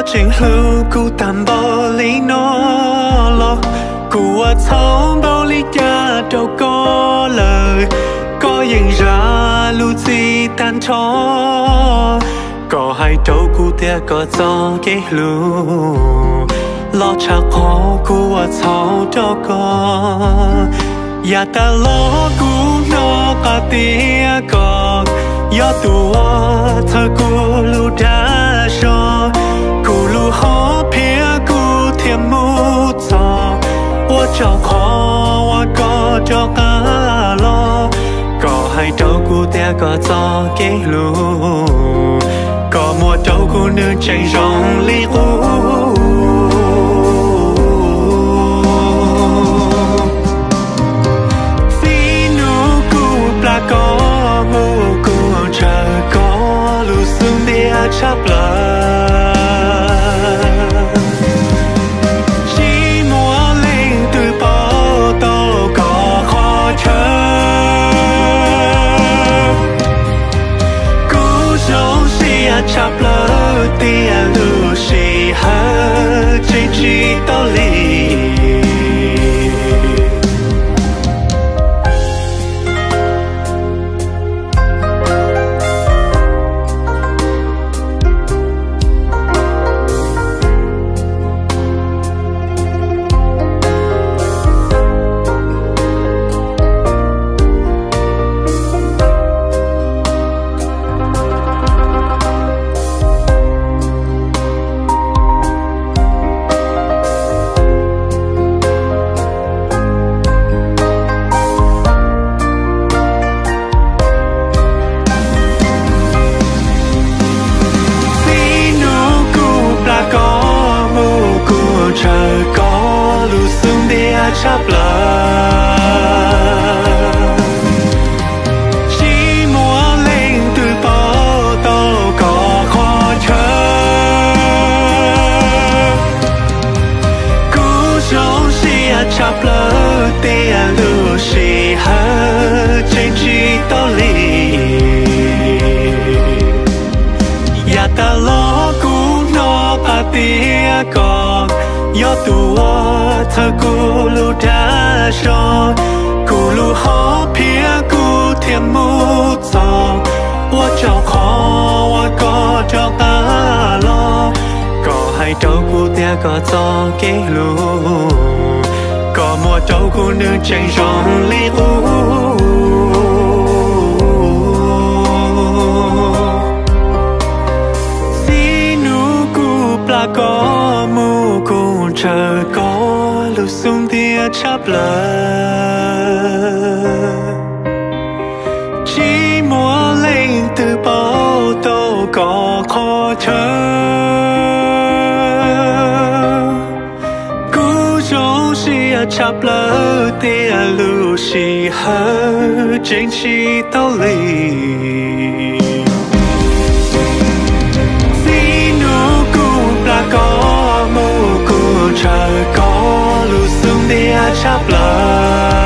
tseem hlub kuv tag npaum li no los, kuv ua txhaum npaum li cas rau koj lawm? Koj yeej zam lub txim tag nrho, koj hais rau kuv tias koj txoj kev hlub los tshaj qhov kuv ua txhaum rau koj. Yav tas los kuv hnov qab tias koj yog tus uas txhawb kuv lub dag zog, kuv lub hom phiaj kuv thiaj mus txog, ua tsaug qhov uas koj rov qab los. Koj hais rau kuv tias koj txoj kev hlub, koj muab rau kuv nws tseem zoo li qub. Txij hnub kuv plam koj mus, kuv ntshaw koj lub xub ntiag tshaj plaws. Tsis muaj leej twg paub tau koj qhov chaw. Kuv zoo siab tshaj plaws tias lub sij hawm tseem tsis tau li. Txij hnub kuv plam koj mus, kuv ntshaw koj lub xub ntiag tshaj plaws. Tsis muaj leej twg paub tau koj qhov chaw. Kuv zoo siab tshaj plaws tias lub sij hawm tseem tsis tau li. Yav tas los kuv hnov qab tias koj yog tus uas txhawb kuv lub dag zog, kuv lub hom phiaj kuv thiaj mus txog, ua tsaug qhov uas koj rov qab los. Koj hais rau kuv tias koj txoj kev hlub, koj muab rau kuv nws tseem zoo li qub. Txij hnub kuv plam koj mus, kuv ntshaw koj lub xub ntiag tshaj plaws. Tsis muaj leej twg paub tau koj qhov chaw. Kuv zoo siab tshaj plaws tias lub sij hawm tseem tsis tau li. Txij hnub kuv plam koj mus, kuv ntshaw koj lub xub ntiag tshaj plaws.